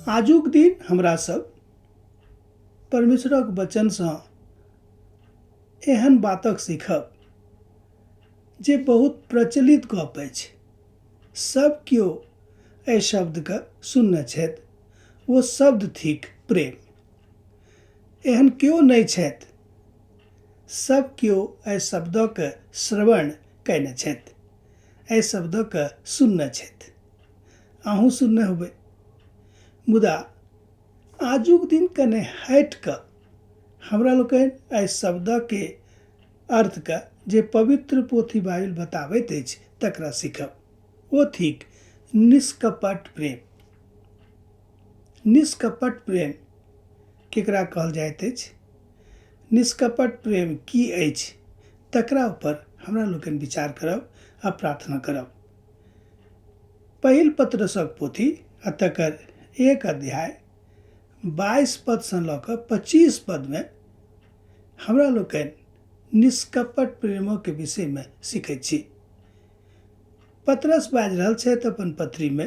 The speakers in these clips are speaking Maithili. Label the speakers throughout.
Speaker 1: आजुक दिन हमरा सब परमेश्वरक वचनसँ एहन बातक सीखब जे बहुत प्रचलित गप अछि। सब केओ एहि शब्दके सुनने छथि, ओ शब्द थिक प्रेम। एहन केओ नहि छथि, सब केओ एहि शब्दक श्रवण कयने छथि, एहि शब्दक सुनने छथि। अहूँ सुनने होबै। मुदा आजुक दिन कने हटि कऽ हमरा लोकनि एहि शब्दके अर्थके जे पवित्र पोथी बाइबिल बताबैत अछि तकरा सीखब। ओ थिक निष्कपट प्रेम। निष्कपट प्रेम केकरा कहल जाइत अछि, निष्कपट प्रेम की अछि, तकरा ऊपर हमरा लोकनि विचार करब आ प्रार्थना करब। पहिल पत्रसक पोथी आ तकर 1 अध्याय 22 पदसँ लऽ कऽ 25 पदमे हमरा लोकनि निष्कपट प्रेमक विषयमे सीखैत छी। पतरस बाजि रहल छथि अपन पत्रीमे,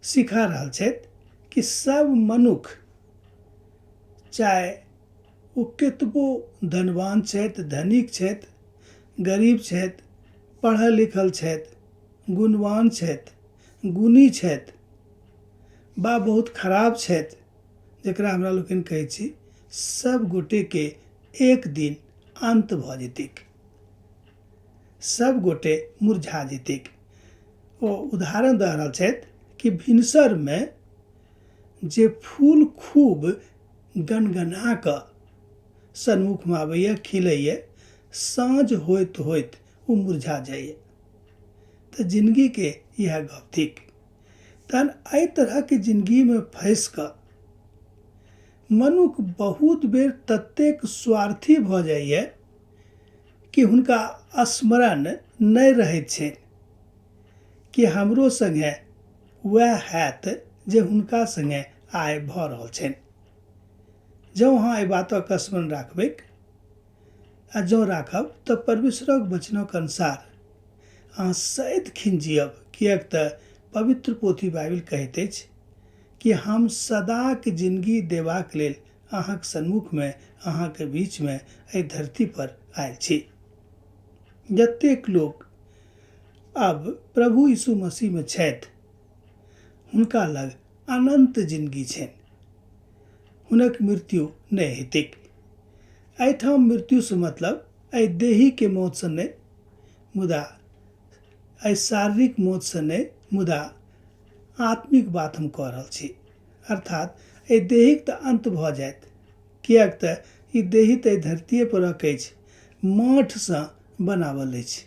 Speaker 1: सिखा रहल छथि कि सब मनुख चाहे ओ कतबो धनवान छथि, धनिक छथि, गरीब छथि, पढ़ल लिखल छथि, गुणवान छथि, गुणी छथि बा बहुत खराब छथि, जकरा हमरा लोकनि कहै छी, सब गोटेके एक दिन अन्त भऽ जेतैक, सब गोटे मुरझा जेतैक। ओ उदाहरण दऽ रहल छथि कि भिनसरमे जे फूल खूब गनगना कऽ सन्मुखमे आबैए, खिलैए, साँझ होइत होइत ओ मुरझा जाइए। तऽ जिनगीके इएह गप थिक। तहन एहि तरहके जिनगीमे फँसि कऽ मनुख बहुत बेर ततेक स्वार्थी भऽ जाइए कि हुनका स्मरण नहि रहैत छनि कि हमरो सङ्गे वएह हैत जे हुनका सङ्गे आइ भऽ रहल छनि। जँ अहाँ एहि बातक स्मरण राखबैक आ जँ राखब तऽ परमेश्वरक वचनक अनुसार अहाँ सदिखन जियब, किएक तऽ पवित्र पोथी बाइबिल कहैत अछि कि हम सदाक जिनगी देबाक लेल अहाँक सन्मुखमे, अहाँक बीचमे एहि धरती पर आयल छी। जतेक लोक आब प्रभु यीशु मसीहमे छथि हुनका लग अनन्त जिनगी छनि, हुनक मृत्यु नहि हेतैक। एहिठाम मृत्युसँ मतलब एहि देहीके मौतसँ नहि, मुदा एहि शारीरिक मौतसँ नहि, मुदा आत्मिक बात हम कऽ रहल छी। अर्थात एहि देहीक तऽ अन्त भऽ जायत, किएक तऽ ई देही तऽ एहि धरतीये परक अछि, माठसँ बनावल अछि,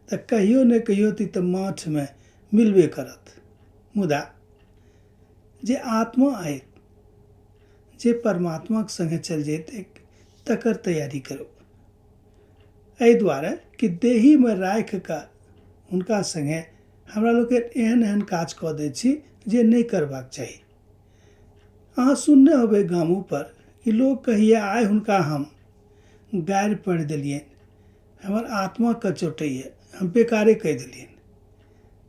Speaker 1: तऽ कहियो ने कहियो तऽ ई तऽ माठमे मिलबे करत। मुदा जे आत्मा आयत, जे परमात्माक सङ्गे चलि जेतैक, तकर तैयारी करू। एहि दुआरे कि देहीमे राखि कऽ हुनका सङ्गे हमरा लोकनि एहन एहन काज कऽ दै छी जे नहि करबाक चाही। अहाँ सुनने होबै गामोपर कि लोक कहैए आइ हुनका हम गारि पढ़ि देलियनि, हमर आत्मा कचोटैए, हम बेकारे कहि देलियनि।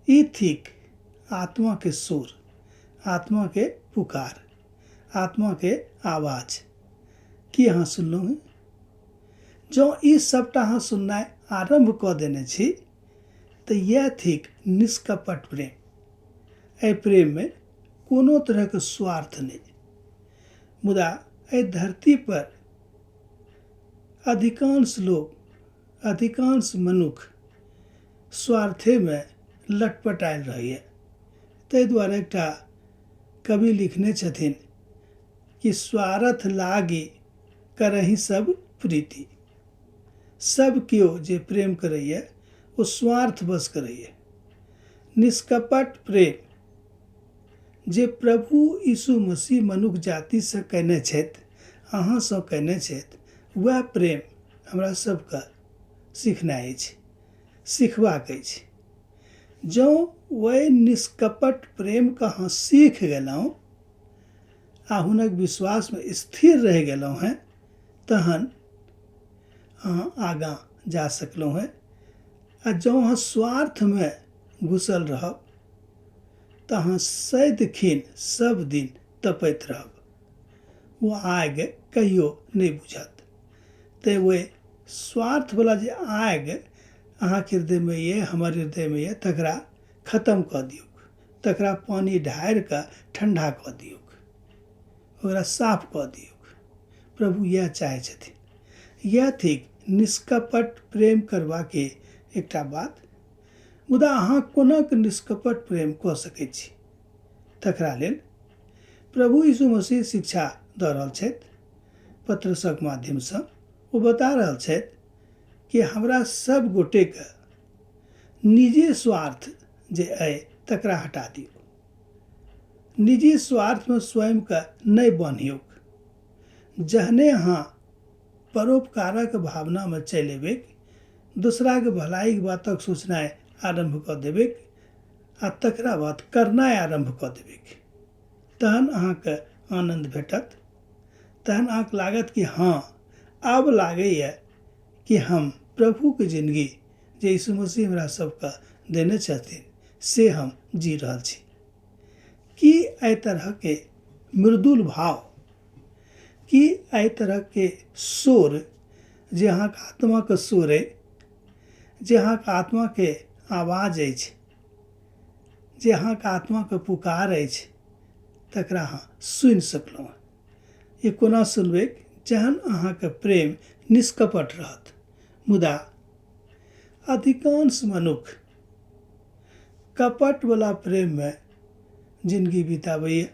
Speaker 1: ई थिक आत्माके सुर, आत्माके पुकार, आत्माके आवाज। की अहाँ सुनलहुँ हेँ? जँ ई सबटा अहाँ सुननाइ आरम्भ कऽ देने छी तऽ इएह थिक निष्कपट प्रेम। एहि प्रेममे कोनो तरहके स्वार्थ नहि। मुदा एहि धरती पर अधिकांश लोक, अधिकांश मनुख स्वार्थेमे लटपटायल रहैए। ताहि दुआरे एकटा कवि लिखने छथिन कि स्वार्थ लागी करहि सब प्रीति। सब केओ जे प्रेम करैए ओ स्वार्थवश करैए। निष्कपट प्रेम जे प्रभु यीशु मसीह मनुख जातिसँ कयने छथि, अहाँसँ कयने छथि, वएह प्रेम हमरा सबके सिखनाइ अछि, सिखबाक अछि। जँ ओहि निष्कपट प्रेमके अहाँ सीख गेलहुँ आ हुनक विश्वासमे स्थिर रहि गेलहुँ हेँ, तहन अहाँ आगाँ जा सकलहुँ हेँ। आ जँ अहाँ स्वार्थमे घुसल रहब तऽ अहाँ सदिखन सभ दिन तपैत रहब। ओ आगि कहियो नहि बुझत। तैँ ओहि स्वार्थवला जे आगि अहाँके हृदयमे यऽ, हमर हृदयमे यऽ, तकरा खतम कऽ दियौक। तकरा पानि ढारि कऽ ठण्डा कऽ दियौक। ओकरा साफ कऽ दियौक। प्रभु इएह चाहै छथिन। इएह थिक निष्कपट प्रेम करबाके एकटा बात। मुदा अहाँ कोना कऽ निष्कपट प्रेम कऽ सकैत छी? तकरा लेल प्रभु यीशु मसीह शिक्षा दऽ रहल छथि पत्रसक माध्यमसँ। ओ बता रहल छथि कि हमरा सब गोटेके निजी स्वार्थ जे अइ तकरा हटा दियौ। निजी स्वार्थमे स्वयंके नहि बान्हियौक। जहने अहाँ परोपकारक भावनामे चलि अयबै, दोसराके भलाइके बातक सोचनाइ आरम्भ कऽ देबै आ तकरा बाद करनाइ आरम्भ कऽ देबै, तहन अहाँके आनन्द भेटत। तहन अहाँके लागत कि हँ, आब लागैए कि हम प्रभुके जिनगी जे यीशु मसीह हमरा सबके देने छथिन से हम जी रहल छी। की एहि तरहके मृदुल भाव, की एहि तरहके स्वर जे अहाँके आत्माके स्वर अइ, जे अहाँके आत्माके आवाज अछि, जे अहाँके आत्माके पुकार अछि, तकरा अहाँ सुनि सकलहुँ हँ? ई कोना सुनबै? जहन अहाँके प्रेम निष्कपट रहत। मुदा अधिकांश मनुख कपटवला प्रेममे जिनगी बिताबैए।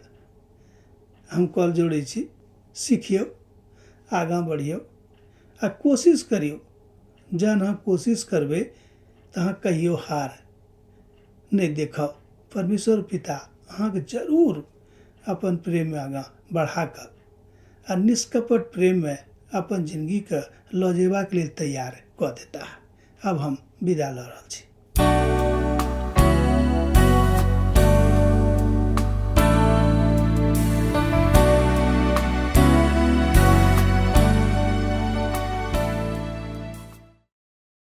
Speaker 1: हम कल जोड़ै छी, सिखियौ, आगाँ बढ़ियौ आ कोशिश करियौ। जहन अहाँ कोशिश करबै तऽ अहाँ कहियो हार नहि देखब। परमेश्वर पिता अहाँके जरूर अपन प्रेममे आगाँ बढ़ा कऽ आ निष्कपट प्रेममे अपन जिनगीके लऽ जेबाक लेल तैयार कऽ देताह। आब हम विदा लऽ रहल छी।